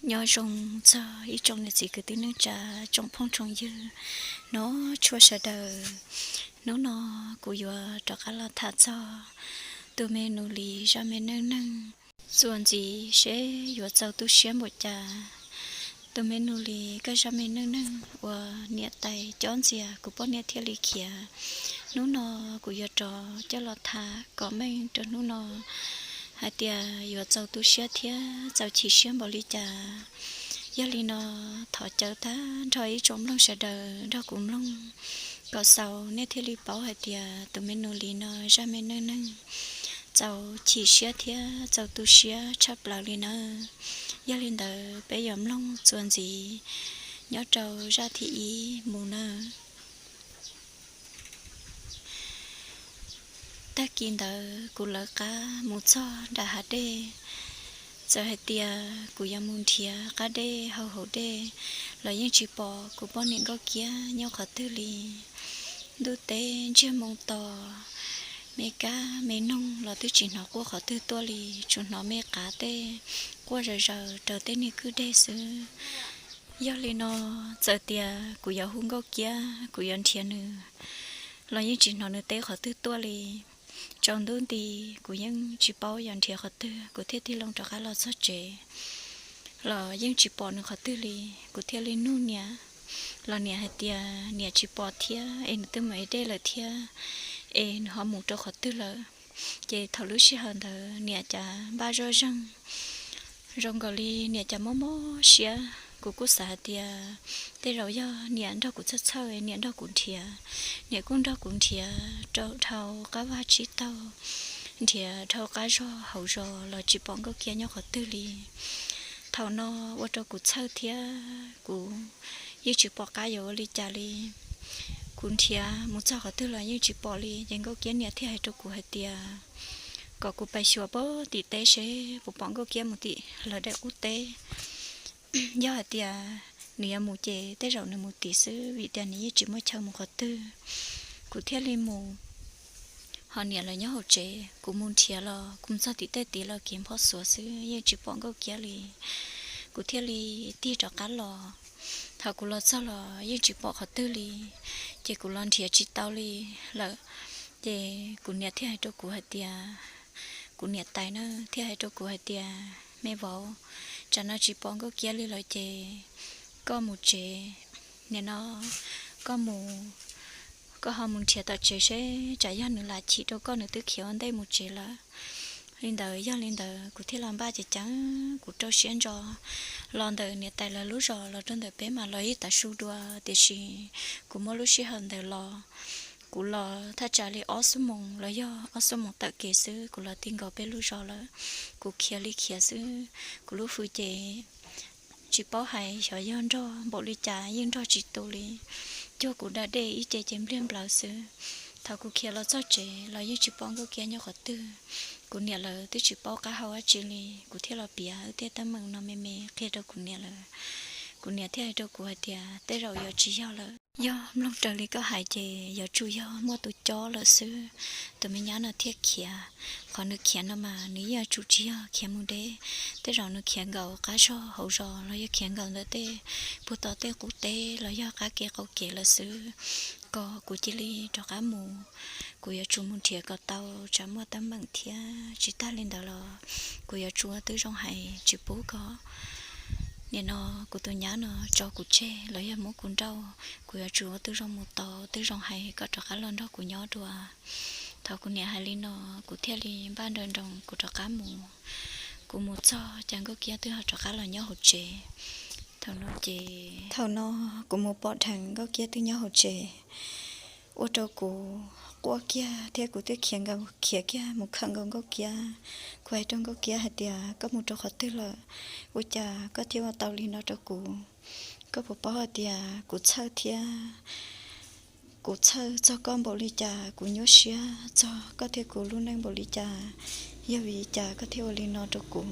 Nyob zoo txog ib tsoom niam txiv kwv tij neej tsa, tsoom phooj tsoom ywg, nov tshuaj sawv daws. Hnub no kuv yuav rov qab los tham txog tus me Nus Lis zaj me neej neeg. Txuas ntxiv seb yuav txaus tu siab npaum cas. Tus me Nus Lis koj zaj me neej neeg uas niam tais cob ntxias kuv poj niam thiaj li khiav. Hnub no kuv yuav rov coj los tham kom meej rau hnub no hais tias yuav txaus tu siab thiab txaus chim siab npaum li cas. Yog li no, thov caw tag nrho ib tsoom mloog sawv daws nrog kuv mloog kom xaus, nej thiaj li paub hais tias tus me Nus Lis no zaj me neej neeg txaus chim siab thiab txaus tu siab tshaj plaws li nawb. Yog li ntawd peb yuav mloog txuas ntxiv nyob rau zaj thib ib mus nawb. Tag kis ntawd kuv lawv qab mus txog nram hav dej. Txawm hais tias kuv yuav mus nrhiav qab dej hauv hav dej los yeej tsis pom kuv poj niam Nkauj Kiab nyob qhov twg li. Ntuj teb ntsiag moo to, me kab me noog los twb tsis hnov quaj qhov twg tuaj li, tsuas hnov me qav tej quaj zaws zaws raws tej niag kwj deg xwb. Yog li no, txawm tias kuv yuav hu Nkauj Kiab, kuv yuav nrhiav nws los yeej tsis hnov nws teb qhov twg tuaj li. Tsaus ntuj nti, kuv yeej tsis paub yuav nrhiav qhov twg, kuv thiaj tig loo rov qab los txog tsev los yeej tsis pom nws qhov twg li. Kuv thiaj li nug niam, los niam hais tias niam tsis pom thiab es nws twb mus ev dej lawm thiab, es nws ho mus rau qhov twg lawm. Ces thaum lub sij hawm ntawd niam cas npaj zoj zeeg, zoo nkaus li niam cas mob mob siab. Kuv kuj xav hais tias tej zaum yog niam nrog kuv txhawj txhawj, niam nrog kuv nrhiav, niam kuj nrog kuv nrhiav rau dhau qab vaj tsib taug, nrhiav dhau qab zog hauv zos los tsis pom Nkauj Kiab nyob qhov twg li. Thaum no ua rau kuv txhawj thiab kuv yeej tsis pom qab yuav ua li cas li. Kuv nrhiav mus txog qhov twg los yeej tsis pom li, ces Nkauj Kiab niam thiaj hais rau kuv hais tias kom kuv pais xyuas puag tim teb seb puas pom Nkauj Kiab mus tim lawv daim qub teb. Yog hais tias nws yuav mus ces tej zaum nws mus tim xwb, vim tias nws yeej tsis muaj chaw mus qhov twg. Kuv thiaj li mus, ho niam lawv nyob hauv tsev. Kuv mus nrhiav los kuv mus txog tim tej tid los kev nphob xuav xwb, yeej tsis pom Nkauj Kiab li. Kuv thiaj li tig rov qab los. Thaum kuv los txog los yeej tsis pom qhov twg li, ces kuv los nrhiav tsis tau li lawm. Ces kuv niam thiaj hais rau kuv hais tias, kuv niam tais na thiaj hais rau kuv hais tias, me vauv, tsam no tsis pom Nkauj Kiab li lawm ces koj mus tsev. Nim no koj mus, koj ho mus nrhiav tom tsev seb tsam yog nws lam chim rau koj, nws twb khiav ua ntej mus tsev lawm. Li ntawd, yog li ntawd kuv thiaj los npaj ceev ceev, kuv rau siab ntso los ntawm niam tais lawv lub zos los rau ntawm peb mas los ib tav su dua, tiam sis kuv muab lub sij hawm ntawd los, kuv los thaj tsam li ob xuab moos los yog ob xuab moos tawm kev xwb, kuv los ti nkaus peb lub zos lawm. Kuv khiav li khiav xwb, kuv lub hws ces tsis paub hais xyov yog nrog npaum li cas yeej nrog tsis tu li, cuag kuv da dej ib ce ces npliag nplawv xwb. Thaum kuv khiav los txog tsev los yeej tsis pom Nkauj Kiab nyob qhov twg. Kuv niam lawv twb tsis paub qab hau dab tsi li, kuv thiaj los piav wb tej teeb meem no me me qhia rau kuv niam lawv. Kuv niam thiaj hais rau kuv hais tias tej zaum yuav tsis yog lawm. Yog mloog raws li koj hais ces yuav tsum yog muaj tus cob lawm xwb, tus me nyab no thiaj khiav. Qhov nws khiav no mas nws yeej yuav tsum tsis yog khiav mus deb, tej zaum nws khiav nkaus qab zog hauv zos los yog khiav nkaus ntawm tej puag tom tej qub teb los yog qab kev qaum kev lawm xwb. Kom kuv cia li rov qab mus, kuv yuav tsum mus nrhiav kom tau tsam muaj teeb meem thiab, tsis tag li ntawd los kuv yuav tsum ua tib zoo hais tsis pub kom nim no kuv tus nyab no tso kuv tseg los yog muab kuv nrauj. Kuv yuav tsum ua tib zoo mus tau, tib zoo hais kom rov qab los nrog kuv nyob dua. Thaum kuv niam hais li no, kuv thiaj li npaj nrawm nroos kuv rov qab mus. Kuv mus txog cas Nkauj Kiab twb ho rov qab los nyob hauv tsev. Thaum no ces, thaum no kuv mus pom dheev Nkauj Kiab twb nyob hauv tsev, ua rau kuv quaj kiag thiab kuv twb khiav nkaus, khiav kiag mus khawm nkaus Nkauj Kiab. Kuv hais rau Nkauj Kiab hais tias, koj mus rau qhov twg lawm? Ua cas koj thiaj ua tau li no rau kuv? Koj puas paub hais tias kuv txhawj thiab kuv txhawj txog koj npaum li cas, kuv nyuaj siab txog koj thiab kuv lub neej npaum li cas, yog vim li cas koj thiaj ua li no rau kuv?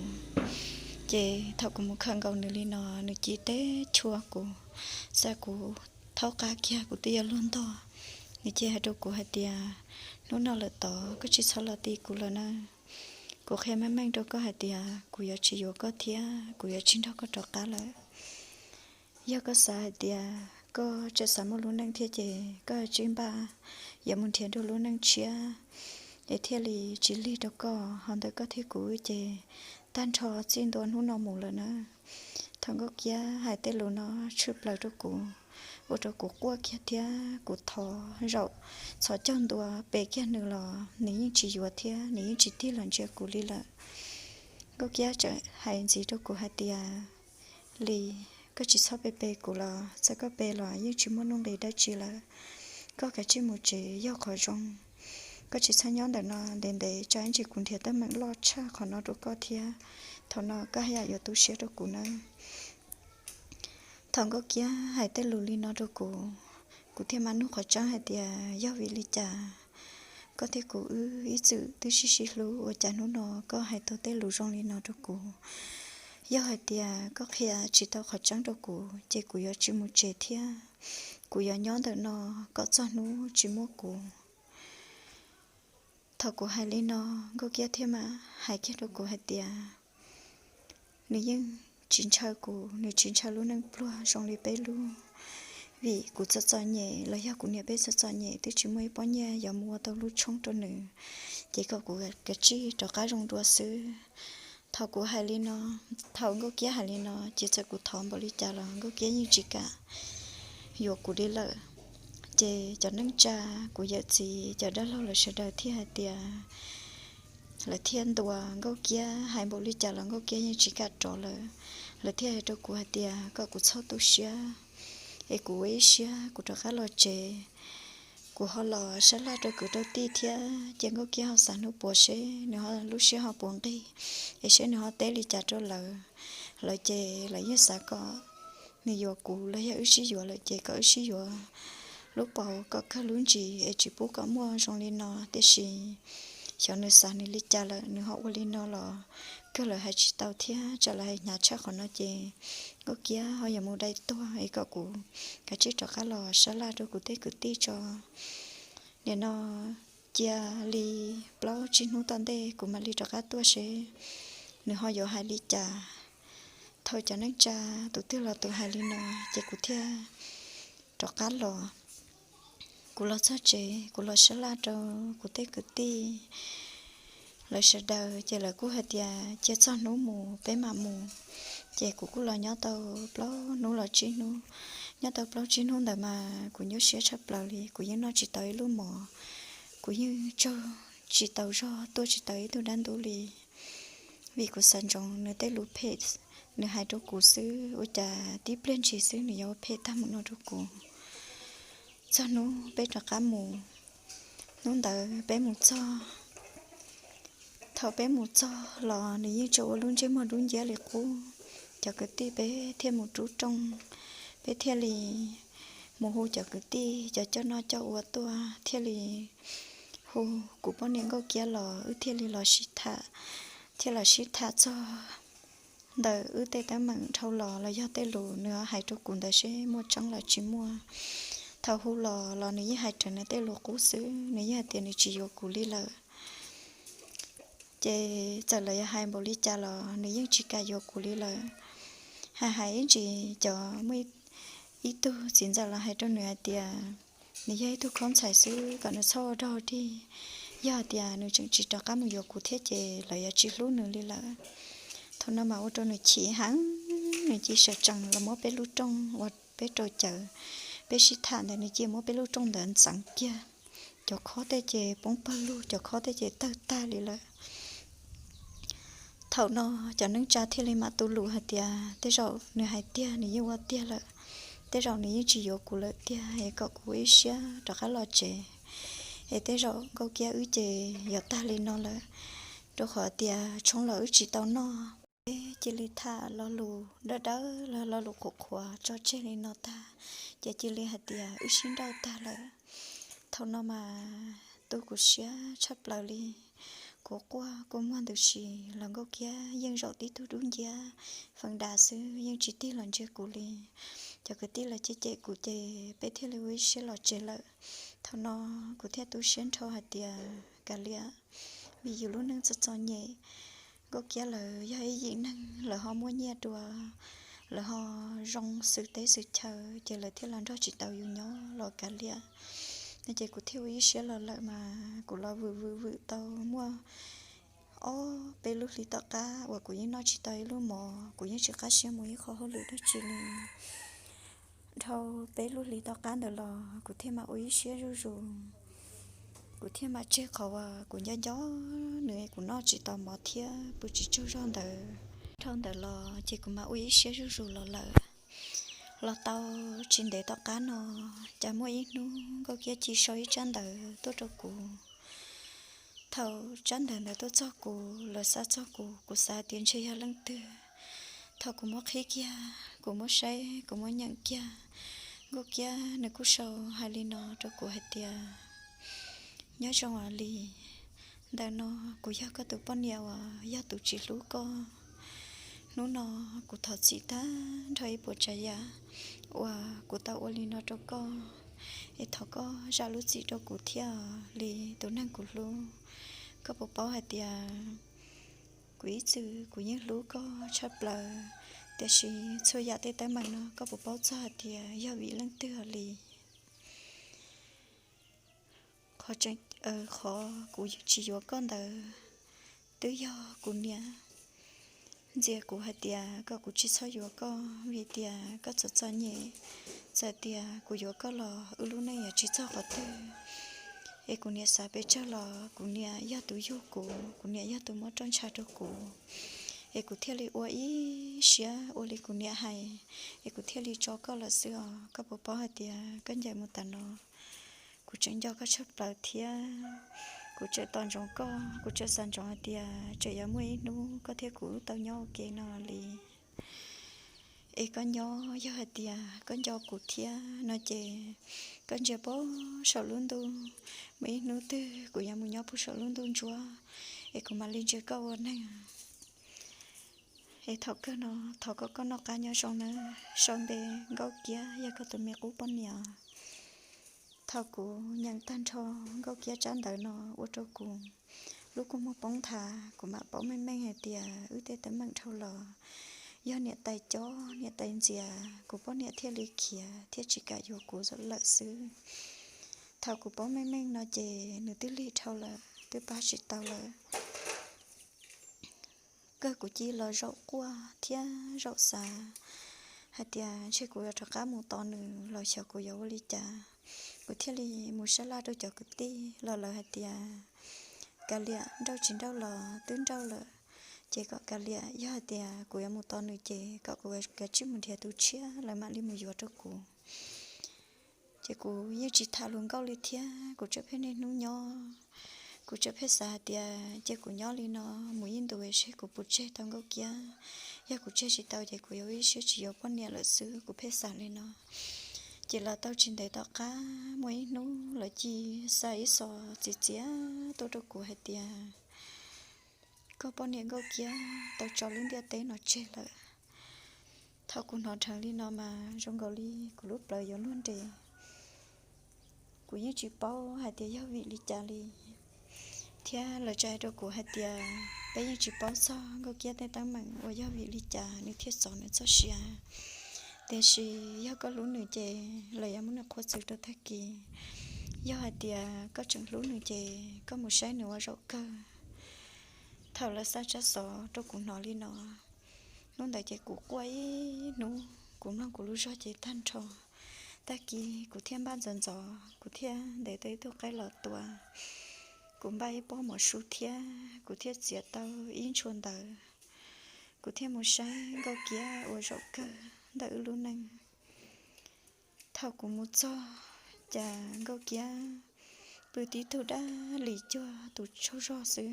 Ces thaum kuv mus khawm nkaus nws li no, nws cia li teb chua kuv, xa kuv thaub qab kiag, kuv twb yuav luag ntog. Nws cia li hais rau kuv hais tias, hnub no lawm tod koj tsis txhob los ti kuv lawm na. Kuv qhia meej meej rau koj hais tias kuv yuav tsis yuav koj thiab kuv yuav tsis nrog koj rov qab lawm. Yog koj xav hais tias koj tseem xav muaj lub neej thiab ces koj tsis npaj yuav mus nrhiav dua lub neej tshiab, es thiaj li tsis lig rau koj. Ho ntawm koj thiab kuv ces tag nrho txij ntua hnub no mus lawm na. Thaum Nkauj Kiab hais tej lus no tshwj plaws rau kuv, ua rau kuv quaj kiag thiab kuv thov zaum txhos caug ntua pe kiag nws los nws yeej tsis yuav thiab nws yeej tsis tig los ntsia kuv li lawm. Nkauj Kiab txawm hais ntxiv rau kuv hais tias, Lis, koj tsis txhob pe pe kuv los txawm koj pe los yeej tsis muaj nuj nqis dab tsi lawm. Koj kav tsij mus tsev yog qhov zoo. Koj tsis txhob nyob ntawm no ntev ntev tsam ib ntsis kuv nrhiav teeb meem loj tshaj qhov no rau koj thiab. Thaum no koj haj yam yuav tu siab rau kuv nawb. Thaum Nkauj Kiab hais tej lus li no rau kuv, kuv thiaj mam nug qhov tseeb hais tias yog vim li cas koj thiab kuv wb ib txwm twb sib sib hlub ua cas hnub no koj hais tau tej lus zoo li no rau kuv. Yog hais tias koj qhia tsis tau qhov tseeb rau kuv ces kuv yuav tsis mus tsev thiab, kuv yuav nyob ntawm no kom txog hnub tsis muaj kuv. Thaum kuv hais li no, Nkauj Kiab thiaj mam hais kiag rau kuv hais tias, nws yeej tsis ntshaw kuv, nws tsis ntshaw lub neej pluag zoo li peb lub. Vim kuv txom txom nyem los yog kuv niam peb txom txom nyem twb tsis muaj ib pob nyiaj yuav mus ua tau lub tshoob rau nws, ces kom kuv kav tsij rov qab zoo dua xwb. Thaum kuv hais li no, thaum Nkauj Kiab hais li no ces txawm kuv thov npaum li cas los Nkauj Kiab yeej tsis kam yuav kuv li lawm. Ces cov neej tsa, kuv yawm txiv, cov dab laug lawv sawv daws thiaj hais tias, lawv thiaj ntuas Nkauj Kiab, hais npaum li cas los Nkauj Kiab yeej tsis kam rov lawm. Lawv thiaj hais rau kuv hais tias kom kuv txhob tu siab, es kuv ua ib siab kuv rov qab los tsev, kuv ho los sab laj rau kwv rau tij thiab ces Nkauj Kiab ho xav hnub puav seb nws ho lub siab ho puas nqig, es seb nws ho teb li cas rau lawv. Lawv ces lawv yeej xav kom nws yuav kuv los yog wb sib yuav lawm ces kom wb sib yuav lub paus kom kawg lub ntsis es tsis pub kom muaj zoo li no. Tiam sis xyov nws xav nws li cas lawm, nws ho ua li no los kawg lawv hais tsis tau thiab tsam lawv hais hnyav tshaj qhov no ces Nkauj Kiab ho yuav mus dai tuag es kom kuv kav tsij rov qab los sab laj rau kuv tej kwv tij tso. Nim no cia li plaub tsib hnub tom ntej kuv mam li rov qab tuaj seb nws ho yuav hais li cas. Thaum cov neej tsa tus twg los tus hais li no ces kuv thiaj rov qab los. Kuv los txog tsev kuv los sab laj rau kuv tej kwv tij lawv sawv daws ces lawv kuj hais tias cia txog hnub mus peb mam mus. Ces kuv kuj los nyob tau plaub hnub los tsib hnub. Nyob tau plaub tsib hnub ntawd mas kuv nyuaj siab tshaj plaws li, kuv yeej noj tsis tau ib lub mov, kuv yeej tsaug tsis tau zog, tuaj tsis tau ib tug dab ntub li. Vim kuv xav ntsoov nws tej lus phem nws hais rau kuv xwb, ua cas tib pliag ntshis xwb nws yuav ua phem tag mus no rau kuv. Txog hnub peb rov qab mus, hnub ntawd peb mus txog, thaum peb mus txog los nws yeej tseem ua lub ntsej muag dub nciab li qub. Cov kwv tij peb thiaj mus rub rooj, peb thiaj li mus hu cov kwv tij cov coj noj coj ua tuaj, thiaj li hu kuv poj niam Nkauj Kiab los wb thiaj li los sib tham, thiaj los sib tham txog ntawm wb tej teeb meem dhau los los yog tej lus nws hais rau kuv ntawd seb muaj tseeb los tsis muaj. Thaum hu los los nws yeej hais raws nws tej lus qub xwb, nws yeej hais tias nws tsis yuav kuv li lawm. Ces txawm lawv yuav hais npaum li cas los nws yeej tsis kam yuav kuv li lawm. Hais hais ib ntsis cov muaj ib tug txiv ntxawm los hais rau nws hais tias nws yog ib tug khaub ntxhais xwb kom nws txhob ua dog dig, yog hais tias nws tseem tsis rov qab mus yuav kuv thiab ces lawv yuav tsis hlub nws li lawm. Thaum no mas ua rau nws chim heev, nws cia li sawv tsees los muab peb lub rooj uas peb rau cawv, peb sib tham ntawd nws cia li muab peb lub rooj ntawd ntxeev kiag. Cov khob tej ces poob pawg lug, cov khob tej ces tawg tag li lawm. Thaum no cov neej tsa thiaj li mam tu lus hais tias tej zaum nws hais tiag nws yeej ua tiag lawm, tej zaum nws yeej tsis yuav kuv lawm tiag es kom kuv ua ib siab rov qab los tsev, es tej zaum Nkauj Kiab wb ces yuav tag li no lawm, rau qhov tias tshoob los wb tsis tau noj. Peb cia li tham lo lus dawb dawb los lo lus qhuav qhuav tso tseg li no tag, ces cia li hais tias wb sib nrauj tag lawm. Thaum no mas tu kuv siab tshaj plaws li, kuv quaj kua muag ntws si los Nkauj Kiab yeej zaum tib tug dub nciab feem dav xwb yeej tsis tig los ntsia kuv li. Cov kwv tij lawv cem cem kuv ces peb thiaj li ua ib siab los tsev lawm. Thaum no kuv thiaj tu siab nrho hais tias kav liam, vim yus lub neej txom txom nyem. Nkauj Kiab lawv yog ib yim neeg lawv ho muaj nyiaj dua, lawv ho zoo xws teb xws chaw, ces lawv thiaj los nrog tsis tau yus nyob los kav liam. No ces kuv thiaj ua ib siab los lawm mas kuv los vwm vwm vwm tau muaj ob peb lub hlis tom qab uas kuv yeej noj tsis tau ib lub mov, kuv yeej tsis qab siab mus ib qho hauj lwm dab tsi li. Dhau peb lub hlis tom qab ntawd los kuv thiaj mam ua ib siab zuj zus, kuv thiaj mam tseg qhov uas kuv nco nco nws, kuv noj tsis tau mov thiab pw tsis tsaug zog ntawd. Dhau ntawd los ces kuv mam ua ib siab zuj zus los lawm. Los tau tsis ntev tom qab no, cas muaj ib hnub Nkauj Kiab cia li sau ib tsab ntawv tuaj rau kuv. Thaum tsab ntawv ntawd tuaj txog kuv, lawv xa txog kuv, kuv xav tias ntshe yog leej twg. Thaum kuv muab qhib kiag, kuv muab saib, kuv muab nyeem kiag, Nkauj Kiab nws kuj sau hais li no rau kuv hais tias, nyob zoo os Lis, ntawm no kuv yog koj tus poj niam uas yog tus tsis hlub koj. Hnub no kuv thov txim tag nrho ib puas tsav yam uas kuv tau ua li no rau koj, es thov koj zam lub txim rau kuv thiab Lis tus neeg kuv hlub. Koj puas paub hais tias kuv ib txwm kuv yeej hlub koj tshaj plaws, tiam sis txhua yam tej teeb meem no koj puas paub txog hais tias yog vim leej twg os Lis? Qhov tseem, qhov kuv tsis yuav koj ntawd twb yog kuv niam ntxias kuv hais tias kom kuv tsis txhob yuav koj vim tias koj txom txom nyem, txawm tias kuv yuav koj los wb lub neej yuav tsis txog qhov twg. Es kuv niam xav pes tsawg los kuv niam yog tus yug kuv, kuv niam yog tus muab roj ntsha rau kuv. Es kuv thiaj li ua ib siab ua li kuv niam hais, es kuv thiaj li tso koj lawm xwb os. Koj puas paub hais tias koj ncaim mus tas no, kuv tseem nco koj tshaj plaws thiab. Kuv tseem tos ntsoov koj, kuv tseem xav ntsoov hais tias tseem yuav muaj ib hnub koj thiab kuv tau nyob ua ke no li. Es koj nyob, yog hais tias koj nco kuv thiab no ces koj ntsia pem saum lub ntuj, muaj ib hnub twg kuv yuav mus nyob pem saum lub ntuj ntsuab, es kuv mam li ntsia koj ua neeg. Es thaum kawg no thov kom koj noj qab nyob zoo nawb. Sau npe Nkauj Kiab, yog koj tus me qub poj niam. Thaum kuv nyeem tag nrho Nkauj Kiab tsab ntawv no ua rau kuv lub kua muag poob nthav, kuv mam paub meej meej hais tias wb tej teeb meem dhau los yog niam tais cob niam tais ntxias, kuv poj niam thiaj li khiav thiaj tsis kam yuav kuv lawm xwb. Thaum kuv paub meej meej no ces nws twb lig dhau lawm, twb pab tsis tau lawm. Kawg kuv cia li los zaum quaj thiab zaum xav hais tias ntshe kuv yuav rov qab mus tos nws los xyov kuv yuav ua li cas. Kuv thiaj li mus sab laj rau cov kwv tij los lawv hais tias kav liam, nrauj tsis nrauj los twb nrauj lawm, ces kom kav liam, yog hais tias kuv yuav mus tos nws ces kom kuv kav tsij mus nrhiav tus tshiab lawv mam li mus yuav rau kuv. Ces kuv yeej tsis tham hluas nkauj li thiab, kuv tseem pheej niaj hnub nyob. Kuv tseem pheej xav hais tias cia kuv nyob li no mus ib ntus seb kuv puas tseg tau Nkauj Kiab. Yog kuv tseg tsis tau ces kuv yuav ua ib siab tsis yuav poj niam lawm xwb, kuv pheej xav li no. Ces los tau tsis ntev tom qab muaj ib hnub lawv cia li xa ib xos txiv txiav tuaj rau kuv hais tias koj poj niam Nkauj Kiab tau tso lub ntiaj teb no tseg lawm. Thaum kuv hnov dheev li no mas zoo nkaus li kuv lub plawv yuav luag nres. Kuv yeej tsis paub hais tias yog vim li cas li, thiab lawv tseem hais rau kuv hais tias peb yeej tsis paub txog Nkauj Kiab tej teeb meem uas yog vim li cas nws thiaj txov nws txoj sia. Tiam sis yog koj hlub nws ces lawv yuav muab nws qhuab txwv rau tag kis. Yog hais tias koj tseem hlub nws ces koj mus saib nws ua zaum kawg. Thaum lawv xa tsab xov rau kuv hnov li no, hnub ntawd ces kuv quaj ib hnub, kuv mloog kuv lub zog ces tag nrho. Tag kis kuv thiaj npaj ntxov ntxov, kuv thiaj ntes tau ib tug qaib los tua, kuv npaj ib pob mov su thiab kuv thiaj txiav tau ib ntshua ntawv. Kuv thiaj mus saib Nkauj Kiab ua zaum kawg ntawm wb lub neej. Thaum kuv mus txog, cas Nkauj Kiab pw tib tug dab li cuag tus tsaug zog xwb.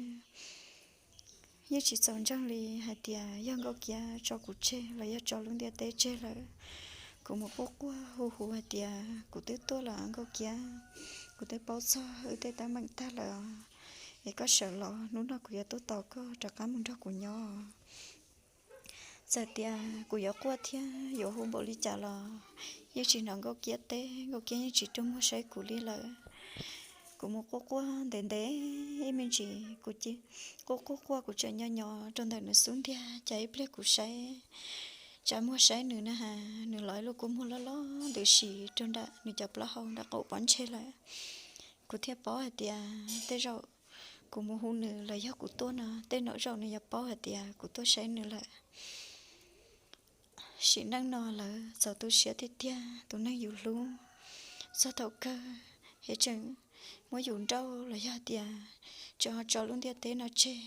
Yeej tsis txaus ntseeg li hais tias yog Nkauj Kiab tso kuv tseg los yog tso lub ntiaj teb tseg lawm. Kuv mus quaj quaj hu hu hais tias kuv twb tuaj lawm Nkauj Kiab, kuv twb paub txog wb tej teeb meem tag lawm, es koj sawv los hnub no kuv yuav tuaj tos koj rov qab mus nrog kuv nyob. Txawm tias kuv yuav quaj thiab yuav hu npaum li cas los yeej tsis hnov Nkauj Kiab teb, Nkauj Kiab yeej tsis rua muag saib kuv li lawm. Kuv mus quaj quaj ntev ntev ib me ntsis, kuv quaj quaj quaj kuv tseem nyob nyob rau ntawm nws xub ntiag, cas ib pliag kuv saib, tsa muag saib nws na has, nws los ib lub kua muag loj loj ntws si rau nram nws cov plaub hau nram qaum pob ntseg lawm. Kuv thiaj paub hais tias tej zaum kuv mus hu nws los yog kuv tuaj no, tej zaum nws yuav paub hais tias kuv tuaj saib nws lawm. Sim neej no lawv txaus tu siab tiag tiag, tus neeg yus hlub, txog thaum kawg es tseem muab yus nrauj los yog tias tseem ho tso lub ntiaj teb no tseg,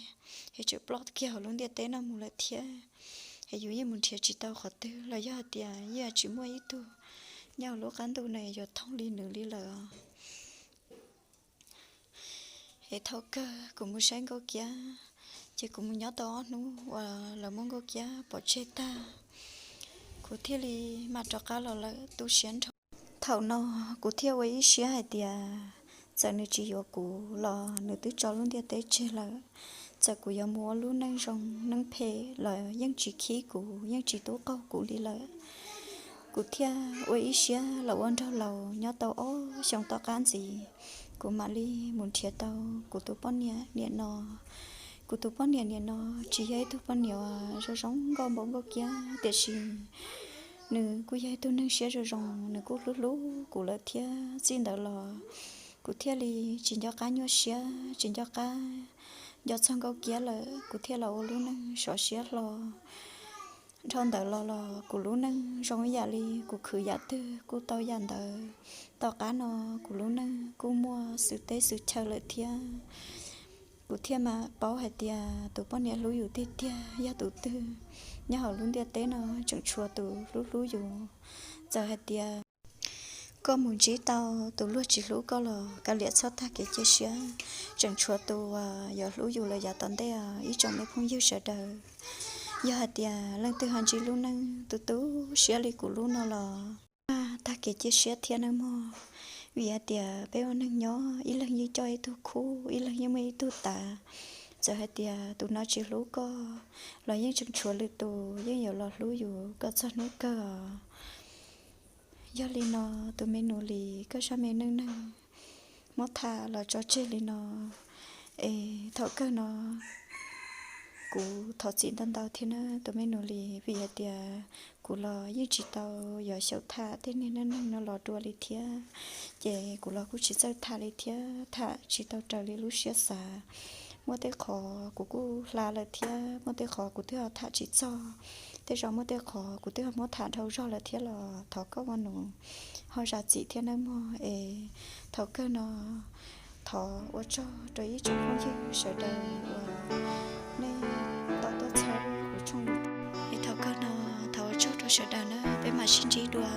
es tseem ploj kiag hauv lub ntiaj teb no mus lawm thiab, es yus yeej mus nrhiav tsis tau qhov twg los yog tias yeej tsis muaj ib tug nyob hauv lub qab ntuj no yuav thooj li nws li lawm. Es thaum kawg kuv mus saib Nkauj Kiab, ces kuv mus nyob tau ob hnub uas lawv muab Nkauj Kiab pov tseg tag, kuv thiaj li mam rov qab los lawm tu siab nrho. Thaum no kuv thiaj ua ib siab hais tias txawm nws tsis yuav kuv los nws twb tso lub ntiaj teb tseg lawm, txawm kuv yuav mus ua lub neej zoo neej phem los yeej tsis khib kuv, yeej tsis tub qaug kuv li lawm. Kuv thiaj ua ib siab los ua nraug laus nyob tau ob xyoos tom qab ntxiv, kuv mam li mus nrhiav tau kuv tus poj niam niam no. Kuv tus poj niam niam no tsis yog ib tug poj niam uas zoo zoo nkauj npaum Nkauj Kiab, tiam sis nws kuj yog ib tug neeg siab zoo zoo, nws kuj hlub hlub kuv lawm thiab. Txij ntawd los kuv thiaj li tsis nco qab nyuaj siab, tsis nco qab nco txog Nkauj Kiab lawm, kuv thiaj los ua lub neej sov siab hlo. Dhau ntawd los los kuv lub neej zoo ib yam li kuv khwv yam twg kuj tau yam ntawd. Tom qab no kuv lub neej kuj muaj xwm teb xwm chaw lawm thiab. Kuv thiaj mam paub hais tias tus poj niam hlub yus tiag tiag yog tus twg. Nyob hauv lub ntiaj teb no tseem tshuav tus hlub hlub yus. Txawm hais tias koj mus ntsib tau tus luag tsis hlub koj los kav liam, txhob tag kev cia siab, tseem tshuav tus uas yuav hlub yus lawm yav tom ntej os ib tsoom me phooj ywg sawv daws. Yog hais tias leej twg ho ntsib lub neej tu tu siab li kuv lub no los tag kev cia siab thiab nawb mog, vim hais tias peb ua neeg nyob ib leeg yeej coj ib tug khub, ib leeg yeej muaj ib tug tav. Txawm hais tias tus no tsis hlub koj los yeej tseem tshuav lwm tus yeej yuav los hlub yus kom txog hnub kawg os. Yog li no tus me Nus Lis, koj zaj me neej neeg muab tham los tso tseg li no es thaum kawg no kuv thov txim ntau ntau thiab nawb tus me Nus Lis, vim hais tias kuv los yeej tsis tau yuav xyaum tham tej niag neej neeg no los dua li thiab, ces kuv los kuj tsis txawj tham li thiab, tham tsis tau raws li lub siab xav. Muaj tej qhov kuv kuj hla lawm thiab, muaj tej qhov kuv twb ho tham tsis txog, tej zaum muaj tej qhov kuv twb ho muab tham dhau zog lawm thiab los thov koj ua nus ho zam txim thiab nawb mog es. Thaum kawg no thov ua tsaug rau ib tsoom phooj ywg sawv daws uas nej tau tuaj txhawb kuv tshooj YouTube. Es thaum kawg no thov ua tsaug rau sawv daws nawb, peb mam sib ntsib dua